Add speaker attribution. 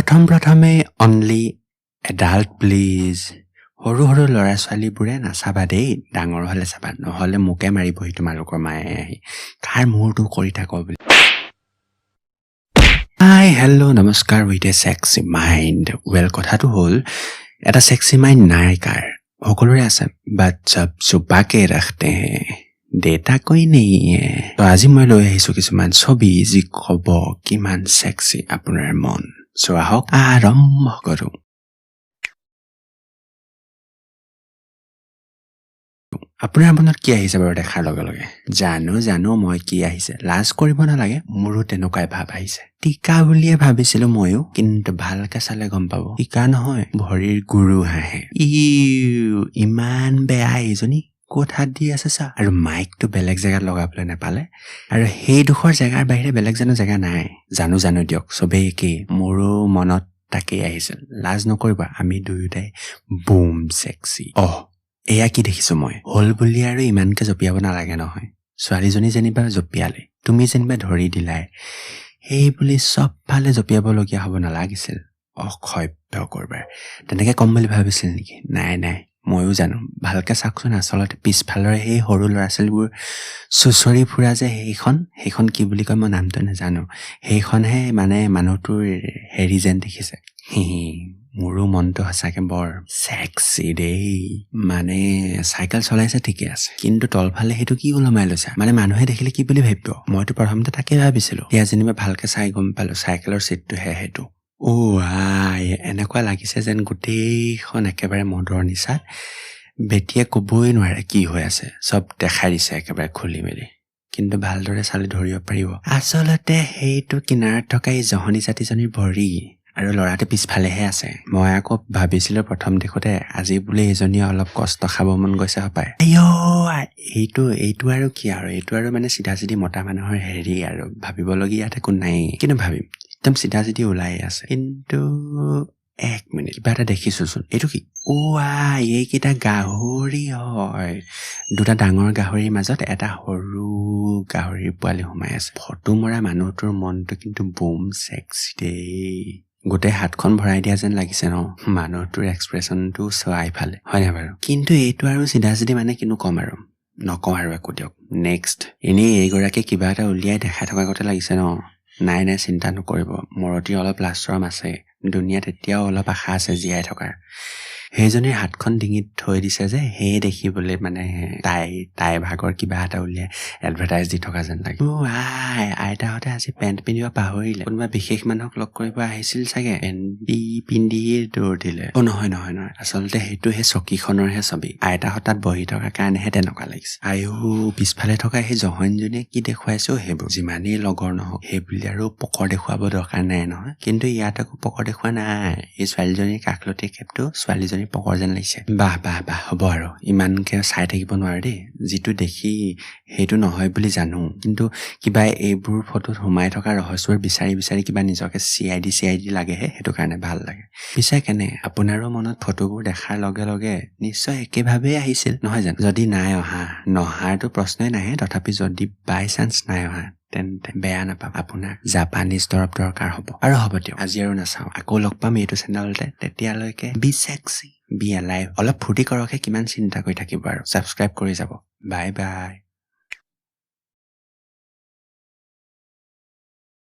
Speaker 1: প্ৰথম প্ৰথমে only adult please. সৰু সৰু ল'ৰা ছোৱালীবোৰে নাচাবা দেই, ডাঙৰ হ'লে চাবা, নহ'লে মোকে মাৰিবহি তোমালোকৰ মায়ে আহি, কাৰ মূৰটো কৰি থাক বুলি। হাই, হেল্ল', নমস্কাৰ with a sexy mind. Well, কথাটো হ'ল এটা ছেক্সি মাইণ্ড নাই কাৰ, সকলোৰে আছে, বাট सब छुपा के रखते हैं, देता कोई नहीं है। তো আজি মই লৈ আহিছোঁ কিছুমান ছবি যি ক'ব কিমান ছেক্সি আপোনাৰ মন। চ' আহক আৰম্ভ কৰোঁ। আপোনাৰ মনত কি আহিছে বাৰু দেখাৰ লগে লগে? জানো জানো মই কি আহিছে, লাজ কৰিব নালাগে, মোৰো তেনেকুৱাই ভাৱ আহিছে। টিকা বুলিয়ে ভাবিছিলো ময়ো, কিন্তু ভালকে চালে গম পাব টিকা নহয়, ভৰিৰ গুৰু হাঁহে। ইউ, ইমান বেয়া এইজনী, ক'ত হাত দি আছে চা। আৰু মাইকটো বেলেগ জেগাত লগাবলৈ নাপালে, আৰু সেইডোখৰ জেগাৰ বাহিৰে বেলেগ জানো জেগা নাই। জানো জানো দিয়ক, চবেই একেই, মোৰো মনত তাকেই আহিছিল। লাজ নকৰিবা, আমি দুয়োটাই বুম ছেক্সি। অহ, এয়া কি দেখিছো মই, হ'ল বুলি আৰু ইমানকে জঁপিয়াব নালাগে নহয়। ছোৱালীজনী যেনিবা জঁপিয়ালে, তুমি যেনিবা ধৰি দিলাই, সেই বুলি চবফালে জঁপিয়াবলগীয়া হ'ব নালাগিছিল। অসভ্য কৰবাৰ, তেনেকে ক'ম বুলি ভাবিছিল নেকি? নাই নাই, ময়ো জানো। ভালকে চাওকচোন, আচলতে পিছফালৰ সেই সৰু ল'ৰা ছোৱালীবোৰ চুঁচৰি ফুৰা যে সেইখন কি বুলি কয় মই নামটো নাজানো, সেইখনহে মানে মানুহটোৰ হেৰি যেন দেখিছে। মোৰো মনটো সঁচাকে বৰ ছেক্সি দেই। মানে চাইকেল চলাইছে ঠিকে আছে, কিন্তু তলফালে সেইটো কি ওলমাই লৈছা, মানে মানুহে দেখিলে কি বুলি ভাবিব? মইতো প্ৰথমতে তাকে ভাবিছিলো, এতিয়া যেনিবা ভালকে চাই গম পালো চাইকেলৰ চিটটোহে সেইটো। অ' আই, এনেকুৱা লাগিছে যেন গোটেইখন একেবাৰে মদৰ নিচাত বেটিয়ে ক'বই নোৱাৰে কি হৈ আছে, চব দেখাই দিছে একেবাৰে খুলি মেলি। কিন্তু ভালদৰে চালে ধৰিব পাৰিব আচলতে সেইটো কিনাৰত থকা এই জহনী জাতিজনীৰ ভৰি, আৰু ল'ৰাটো পিছফালেহে আছে। মই আকৌ ভাবিছিলো প্ৰথম দেখোঁতে আজি বোলে এইজনীয়ে অলপ কষ্ট খাব মন গৈছে হপায়। আইঅ, এইটো আৰু কি আৰু, এইটো আৰু মানে চিধা চিধি মতা মানুহৰ হেৰি আৰু, ভাবিবলগীয়া একো নাই। কিন্তু ভাবিম একদম চিধা চিধি ওলাই আছে। কিন্তু এক মিনিট, কিবা এটা দেখিছোচোন, এইটো কি? অ' আই, এইকেইটা গাহৰি হয়। দুটা ডাঙৰ গাহৰিৰ মাজত এটা সৰু গাহৰিৰ পোৱালি সোমাই আছে। ফটো মৰা মানুহটোৰ মনটো কিন্তু বুম ছেক্সি দেই। গোটেই হাতখন ভৰাই দিয়া যেন লাগিছে ন মানুহটোৰ এক্সপ্ৰেছনটো চোৱা ইফালে, হয় নাই বাৰু? কিন্তু এইটো আৰু চিধা চিধি মানে কিনো ক'ম আৰু, নকওঁ আৰু একো দিয়ক। নেক্সট, এনেই এইগৰাকীয়ে কিবা এটা উলিয়াই দেখাই থকা গতে লাগিছে ন? নাই নাই, চিন্তা নকৰিব, মৰতীৰ অলপ লাজ চৰম আছে, দুনিয়াত এতিয়াও অলপ আশা আছে জীয়াই থকাৰ। সেইজনীৰ হাতখন ডিঙিত থৈ দিছে যে, সেয়ে দেখিবলৈ মানে তাই ভাগৰ কিবা এটা উলিয়াই এডভাৰটাইজ দি থকা যেন লাগে। অ' আই, আইতাহঁতে আজি পেণ্ট পিন্ধিব পাহৰিলে, কোনোবা বিশেষ মানুহক লগ কৰিব আহিছিল চাগে, পেণ্ট পিন্ধিয়ে দৌৰ দিলে। অ' নহয় নহয় নহয়, আচলতে সেইটো সেই চকীখনৰহে ছবি, আইতাহঁত তাত বহি থকাৰ কাৰণেহে তেনেকুৱা লাগিছে। আইও, পিছফালে থকা সেই জহনীজনীয়ে কি দেখুৱাইছে সেইবোৰ, যিমানেই লগৰ নহওক সেইবুলি আৰু পকৰ দেখুৱাব দৰকাৰ নাই নহয়। কিন্তু ইয়াত আকৌ পকৰ দেখুওৱা নাই, এই ছোৱালীজনীৰ কাষলতি খেপটো ছোৱালীজনী পকৰ যেন লাগিছে। বাহ বাহ বাহ, হ'ব আৰু, ইমানকে চাই থাকিব নোৱাৰো দেই, যিটো দেখি সেইটো নহয় বুলি জানো, কিন্তু কিবা এইবোৰ ফটোত সোমাই থকা ৰহস্যবোৰ বিচাৰি বিচাৰি কিবা নিজকে চি I D লাগেহে, সেইটো কাৰণে ভাল লাগে। পিছে কেনে আপোনাৰো মনত ফটোবোৰ দেখাৰ লগে লগে নিশ্চয় একেভাৱেই আহিছিল নহয় জানো? যদি নাই অহা, নহাৰতো প্ৰশ্নই নাহে, তথাপি যদি বাই চান্স নাই অহা তেন্তে বেয়া নাপাব, আপোনাৰ জাপানীজ দৰৱ দৰকাৰ হ'ব। আৰু হ'ব দিয়ক, আজি আৰু নাচাওঁ, আকৌ লগ পাম এইটো চেনেলতে। তেতিয়ালৈকে বি ছেক্সি, বি এলাইভ, অলপ ফূৰ্তি কৰকহে, কিমান চিন্তা কৰি থাকিব আৰু। ছাবস্ক্ৰাইব কৰি যাব। Bye bye.